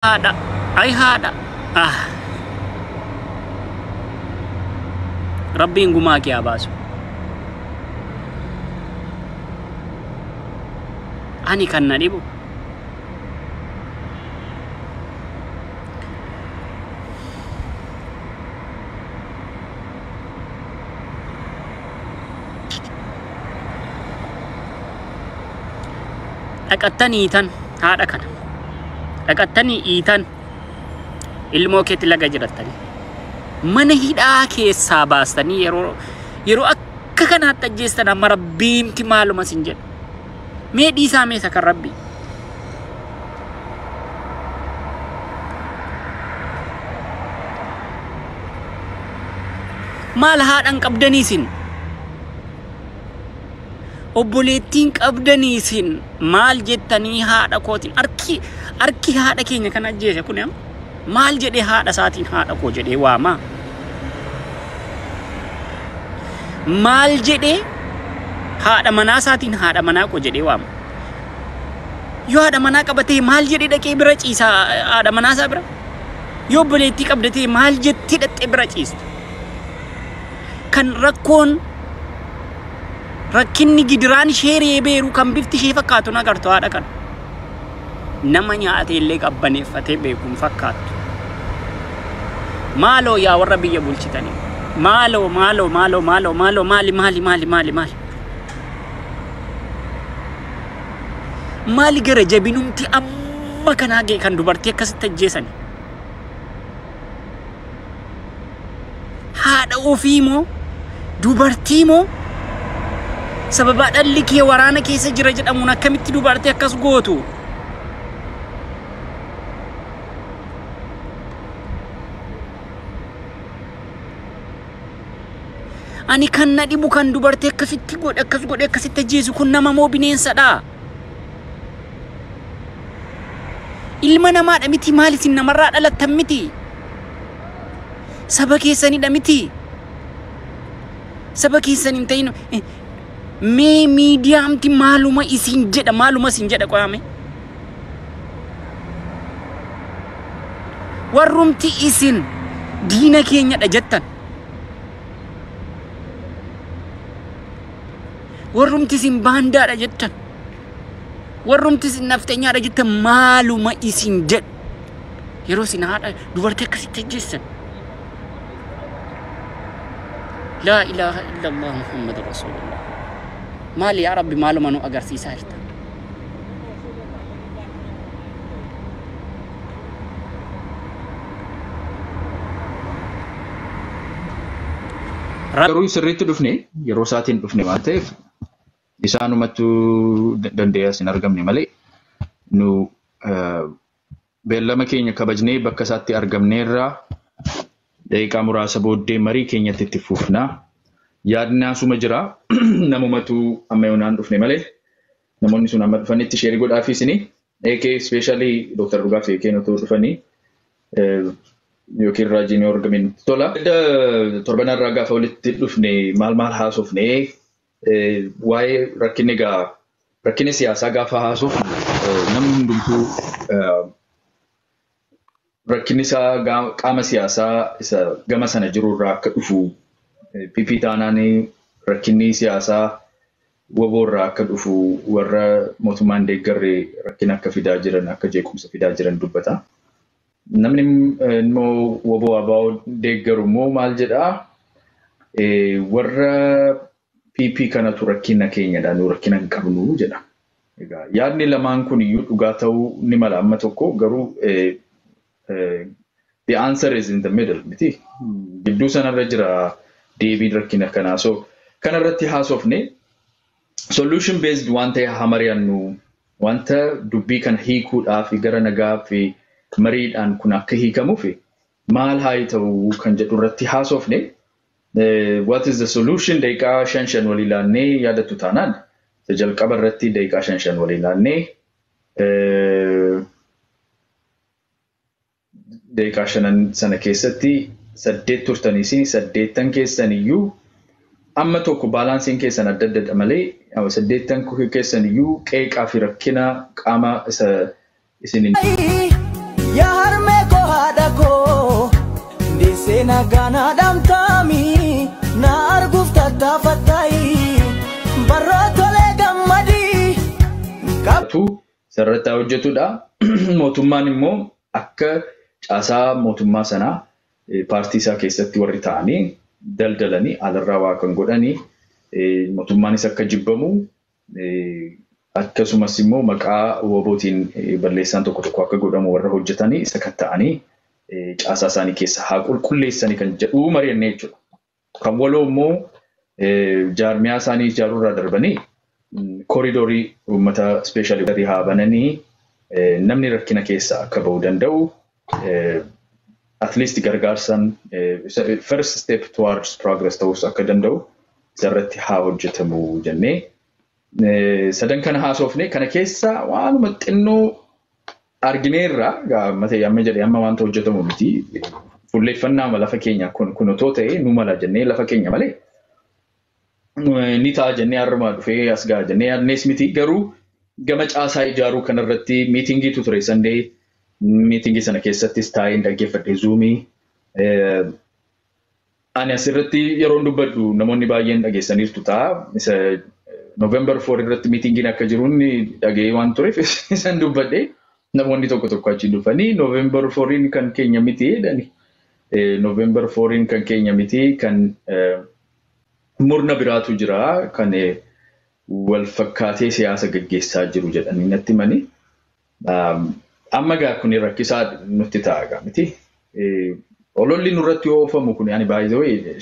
Haadha, ay haadha, ah, Rabbiin gumaa kee haa baasu. Ani kan na dhibu dhaqattanii iitan haadha kana, dhaqattanii iitan ilmoo keetti laga jirattanii mana hidhaa keessaa baastanii yeroo akka kanaatti ajjeestan, amma Rabbiimti maaluma sin jedhu? Mee dhiisaa, meesa kan Rabbii. Maal haadhan qabdanii isin? Obboleettiin qabdanii isin? Maal jettanii haadha kootiin harki haadha keenya kan ajjeese kun amma maal jedhee haadha isaatiin haadha koo jedhee waamaa? Maal jedhee haadha manaa isaatiin haadha manaa koo jedhee waama? Yoo haadha manaa qabatee, maal jedhee dhaqee bira ciisa haadha manaa isaa bira? Yoo obboleettii qabdatee, maal jettee dhaqxee bira ciista? Kan rakkoon rakkinni gidiraan ishee reebeeru, kan bifti ishee fakkaatu agartu haadha kana. Nama nyaatee illee qabbaneeffatee beekuun fakkaattu. Maaloo yaa warra biyya bulchitanii. Maaloo, maaloo, maaloo, maaloo, maaloo, maali, maali, maali, maali, maali? Maali gara jabinumti amma kanaa ga'e kan dubartii akkasitti ajjeesani? Haadha ofii moo, dubartii moo, sababa dhalli kee waraana keessa jira jedhamuun akkamitti dubartii akkas gootu? Ani kan na dhibu, kan dubartii akkasitti godhe, akkas godhe, akkasitti ajjeesu kun nama moo bineensadha? Ilma namaadha miti? Maal isin namarraa dhalattan miti? Saba keessanidha miti? Saba keessan hin ta'in, mee miidiyaamti maaluma isin jedha, maaluma isin jedha qo'ame? Warrumti isin diina keenyadha jettan, warrumti isin baandaadha jettan, warrumti isin naftanyaadha jettan maaluma isin jedhu yeroo isin haadha dubartii akkasitti ajjeessan? Laa ilaaha illallah Muhammad Rasulullah. Maali yaa Rabbi, maaluma nu agarsiisaa jirta? Garuu sirriitti dhufne, yeroo isaatiin dhufne waan ta'eef isaanumattuu danda'ee as hin argamne malee, nu beellama keenya kabajnee bakka isaatti argamneerraa daqiiqaa muraasa booddee marii keenyatti itti fufnaa. Yaadni asuma jira. Namumatu amma yoonaan dhufne malee, namoonni sun amma dhufanitti share godhaafi isinii. Eekee, especially Dr. Dhugaaf eekeen otoo dhufanii yookiin raajiin yoo argamin tola. Torbanarraa gaafa walitti dhufne maal maal haasofne? Waa'ee rakkinni egaa rakkinni siyaasaa gaafa haasofnu, namni hundumtuu rakkinni isaa qaama siyaasaa isa gama sana jiru irraa akka dhufu, PP taanaan rakkinni siyaasaa WBO irraa akka dhufu, warra mootummaan deeggarre rakkina akka fidaa jiran, akka jeequmsa fidaa jiran dubbata. Namni immoo WBO ABO deeggaru immoo maal jedhaa? Warra PP kanatu rakkina keenyadha, nu rakkina hin qabnu jedha. Egaa yaadni lamaan kun iyyuu dhugaa ta'uu ni mala amma tokko, garuu the answer is in the middle miti. Gidduu sanarra jira deebiin rakkina kanaa. So kanarratti haasofne, solution based waan ta'e haa mari'annu, wanta dubbii kana hiikuudhaa fi gara nagaa fi mariidhaan kun akka hiikamuuf maal haa ta'u kan jedhu irratti haasofne. What is the solution? Daqiiqaa shan shan walii laannee, yaadattu taanaan, jalqaba irratti daqiiqaa shan shan walii laannee, daqiiqaa shanan sana keessatti saddeet turtanii, isin saddeettan keessan iyyuu amma tokko balanceiin keessan adda addadha malee, saddeettan keessan iyyuu qeeqaa fi rakkina qaama isa isin Yaa. Nagaana dhamtaami na arguuf tattaafattaayi barroo tolee gammadii. Sararratti hojjetudha. Mootummaan immoo akka caasaa mootummaa sanaa paartii isaa keessatti warri ta'anii daldalanii alarraa waa kan godhanii mootummaanis akka jibbamu akkasumas immoo maqaa WBOtiin balleessaan tokko tokko akka godhamu warra hojjetanii isa kan ta'anii caasaa isaanii keessa haa qulqulleessanii kan jedhu mari'annee jechuudha. Kan waloo immoo jaarmiyaa isaanii ijaaruurraa darbanii kooriidoorii uummata ispeeshaalii haa bananii namni rakkina keessa akka bahuu danda'u at least gargaarsaan first step towards progress ta'uus akka danda'u isarratti haa hojjetamu jennee sadan kana haasofne. Kana keessa waanuma xinnoo argineerra amma jedhee amma wanta hojjetamu miti. Fuulleeffannaa lafa keenya kun otoo ta'e nu mala jennee lafa keenya malee ni ta'a jennee har'umaa dhufee as ga'a jennee yaadnees miti. Garuu gama caasaa ijaaruu kanarratti miitingiitu ture Sandee. Miitingii sana keessattis taa'een dhaggeeffadhe zuumii. Ani asirratti yeroon dubbadhu namoonni baay'een dhageessaniirtu ta'a. Isa November 4 irratti miitingiin akka jiruun dhaga'ee waan tureef isan dubbadhe. Namoonni tokko tokko achi dhufanii November 4 kan keenya miti jedhani. November 4 kan keenya miti, kan murna biraatu jira kan wal fakkaatee siyaasa gaggeessaa jiru jedhanii natti himani. Amma gaa kun rakkisaa nutti ta'a gaa miti. Ololli nurratti oofamu kun ani baay'ee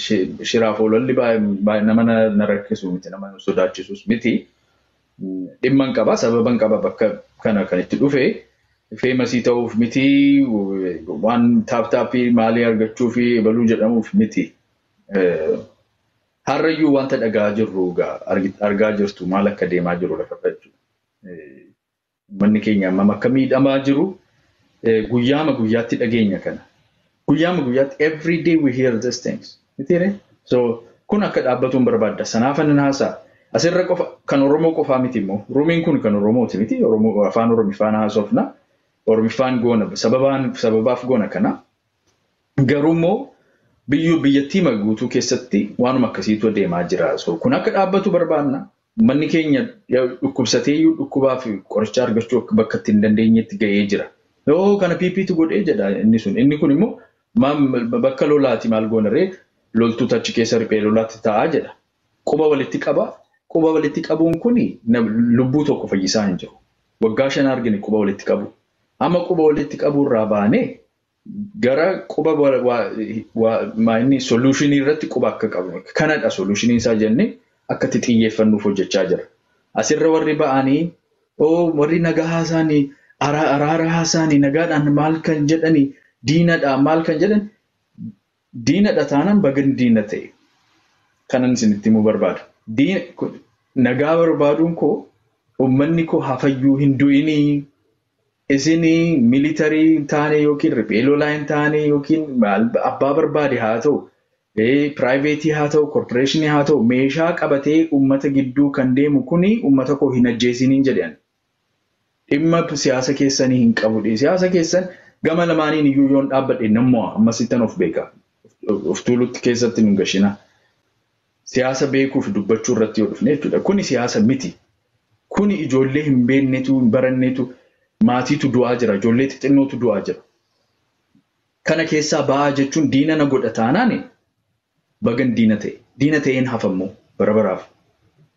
shiraaf ololli nama na rakkisu miti, nama sodaachisus miti. Dhimma hin qaba, sababa hin qaba bakka kana kan itti dhufe. Famous ta'uuf miti, waan tap tapii maalii argachuu fi ebaluu jedhamuuf miti. Har'ayyuu wanta dhagaa jirru argaa jirtu maal akka deemaa jiru lafa jechuudha. Manni keenya hammam akka miidhamaa jiru guyyaama guyyaatti dhageenya kana. Guyyaama guyyaatti, every day we hear these things. Mitiire? So kun akka dhaabbatuun barbaadda. Sanaaf nan haasa'a. Asirra qofa kan Oromoo qofaa miti immoo. Ruumiin kun kan Oromooti miti. Oromoo afaan Oromiffaan haasofna. Oromiffaan goona sababaan sababaaf goona kana. Garuu immoo biyyattii guutuu keessatti waanuma akkasiitu deemaa jira. So kun akka dhaabbatu barbaanna. Manni keenya dhukkubsatee iyyuu dhukkubaa fi qoricha argachuu bakka itti hin dandeenyetti ga'ee jira. Yoo kana PPtu godhee jedha inni sun. Inni kun immoo bakka lolaati maal goonaree loltuutu achi keessa riphee lolaatti taa'aa jedha. Quba walitti qaba. Quba walitti qabuun kun lubbuu tokko fayyisaa hin jiru. Waggaa 5 argine quba walitti qabu. Amma quba walitti qabuurraa baanee gara quba inni solutionii irratti quba akka qabnu. Kanadha solutionii isaa jennee akka itti xiyyeeffannuuf hojjechaa jira. Asirra warri ba'anii warri nagaa haasaanii araara haasaanii nagaadhaan maal kan jedhanii diinadha maal kan jedhan diinadha taanaan bagan diina ta'e. Kanan isinitti himuu barbaada. Nagaa barbaaduun koo uummanni koo hafayyuu hin du'inii isinii militarii hin taane yookiin riphee lolaa hin taane yookiin abbaa barbaade haa ta'u piraayiveetii haa ta'u korporeeshinii haa ta'u meeshaa qabatee uummata gidduu kan deemu kuni uummata koo hin ajjeesiniin jedhan. Dhimma siyaasa keessanii hin qabu. Siyaasa keessan gama lamaaniin iyyuu yoon dhaabbadhe nammoo ammasittan of beeka. Of tuulutti keessatti nu gashina. Siyaasa beekuu fi dubbachuu irratti yoo dhufne jechuudha. Kuni siyaasa miti. Kuni ijoollee hin beeknetu hin barannetu maatiitu du'aa jira. Ijoollee xixinnootu du'aa jira. Kana keessaa ba'aa jechuun diina na godha taanaan bagan diina ta'e. Diina ta'een hafammoo bara baraaf.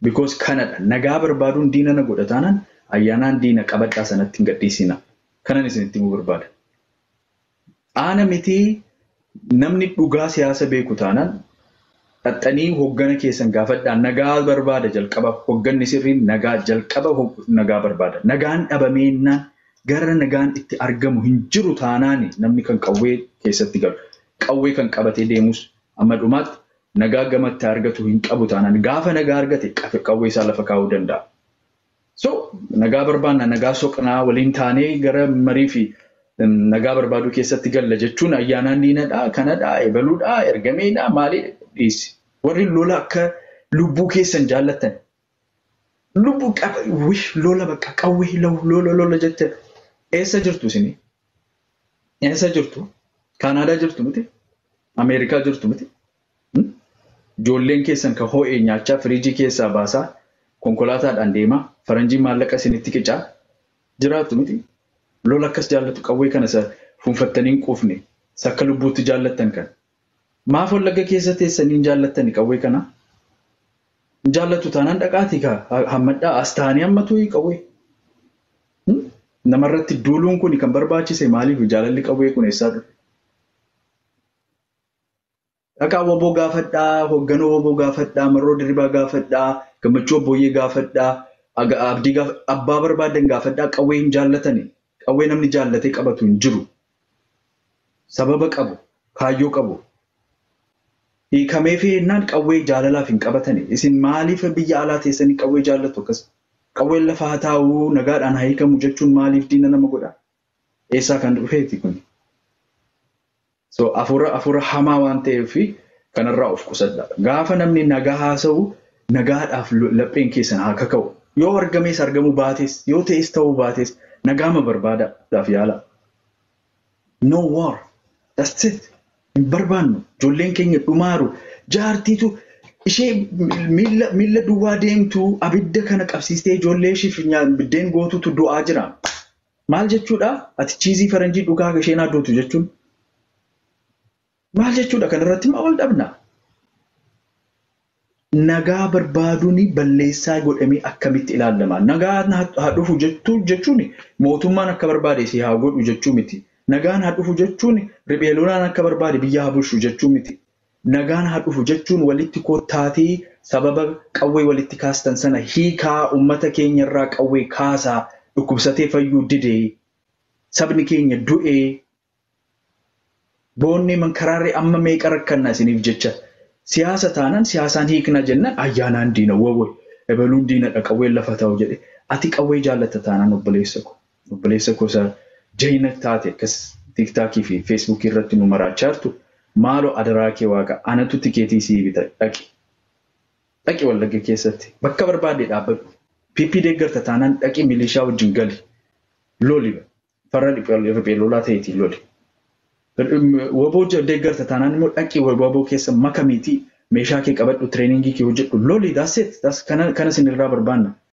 Because kanadha. Nagaa barbaaduun diina na godha taanaan ayyaanaan diina qabadhaa sanatti hin gadhiisina. Kanan isinitti himuu barbaada. Aana miti namni dhugaa siyaasa beeku taanaan dhaxxanii hoggana keessan gaafadhaa. Nagaa barbaada jalqaba. Hogganni sirriin nagaa jalqaba nagaa barbaada. Nagaan dhabameennaan gara nagaan itti argamu hin jiru taanaan namni kan qawwee keessatti galu. Qawwee kan qabatee deemus amma dhumaatti nagaa gamatti argatu hin qabu taanaan gaafa nagaa argate qawwee isaa lafa kaa'uu danda'a. So nagaa barbaanna, nagaa soqnaa waliin taanee gara marii fi nagaa barbaaduu keessatti galla jechuun ayyaanaan diinadhaa, kanadhaa, ebaluudhaa, ergameedhaa, maalii dhiisi. Warri lola akka lubbuu keessan jaallattan. Lubbuu qaba, lola bakka qawwee lola lola jettan. Eessa jirtu isinii? Eessa jirtu? Kaanaadaa jirtu miti? Ameerikaa jirtu miti. Ijoolleen keessan ka ho'ee nyaachaa, firiijii keessaa baasaa, konkolaataadhaan deemaa, faranjiin maallaqa isinitti qicaa jiraattu miti. Lola akkas jaallatu, qawwee kana isa fuunfattanii hin quufne, isa akka lubbuutti jaallattan kana. Maaf Wallagga keessa teessanii hin jaallattani qawwee kana? Hin jaallatu taanaan dhaqaatii kaa hammadhaa, as taa'anii hammatu qawwee. Namarratti duuluun kun kan barbaachise maaliif? Jaalalli qawwee kun eessaa dhufe? Dhaqaa WBO gaafadhaa, hoogganoo WBO gaafadhaa, Marroo Dirribaa gaafadhaa, Gammachuu Abbooyyee gaafadhaa, Abdii gaafadhaa, abbaa barbaadan gaafadhaa, qawwee hin jaallatani. Qawwee namni jaallatee qabatu hin jiru. Sababa qabu, kaayyoo qabu. Hiikamee fi jennaan qawwee jaalalaaf hin qabatani. Isin maaliif biyya alaa teessanii qawwee jaallatu akkas? Qawween lafa haa taa'u, nagaadhaan haa hiikamu jechuun maaliif diina nama godha? Eessaa kan dhufeeti kun? So afuura hamaa waan ta'eef kanarraa of qusadha. Gaafa namni nagaa haasa'u, nagaadhaaf lapheen keessan haa kaka'u. Yoo argamees argamuu baates, yoo ta'es ta'uu baates, nagaama barbaadaadhaaf yaala. No war. That's it. Hin barbaannu. Ijoolleen keenya dhumaaru. Jaartiitu ishee miilla duwwaa deemtu, abidda kana qabsiistee ijoollee isheef biddeen gootutu du'aa jira. Maal jechuudha? Ati cheese faranjii dhugaa isheen aduutu jechuun. Maal jechuudha? Kanarratti maa wal dhabna? Nagaa barbaaduun balleessaa godhamee akkamitti ilaalama? Nagaa haa dhufu jechuun mootummaan akka barbaade si haa godhu jechuu miti. Nagaan haa dhufu jechuun riphee lolaan akka barbaade biyya haa bulchu jechuu miti. Nagaan haa dhufu jechuun walitti kottaatii sababa qawwee walitti kaastan sana hiikaa, uummata keenyarraa qawwee kaasaa, dhukkubsatee fayyuu didee, sabni keenya du'ee, boonnee mankaraarree amma meeqa rakkanna isiniif jecha. Siyaasa taanaan siyaasaan hiikna jennaan, ayyaanaan diina wawwe, ebaluun diinadha, qawween lafa ta'u jedhe. Ati qawwee jaallata taanaan, obboleessa ko, obboleessa ko, isa jayina taate akkas TikTokii fi Facebookii irratti nu maraachaa jirtu, maaloo adaraa kee waaqa, anatu tikeetii sii bita, dhaqi. Dhaqi, Wallagga keessatti bakka barbaadde dhaabbadhu. PP deeggarta taanaan dhaqi, milishaa wajjin gali. Loli, farra riphee lolaa ta'eetii loli. WBO deeggarta taanaan immoo dhaqi, WBO keessa makamiitii, meeshaa kee qabadhu, trainingii kee hojjedhu, loli. That's it. Kana isin irraa barbaanna.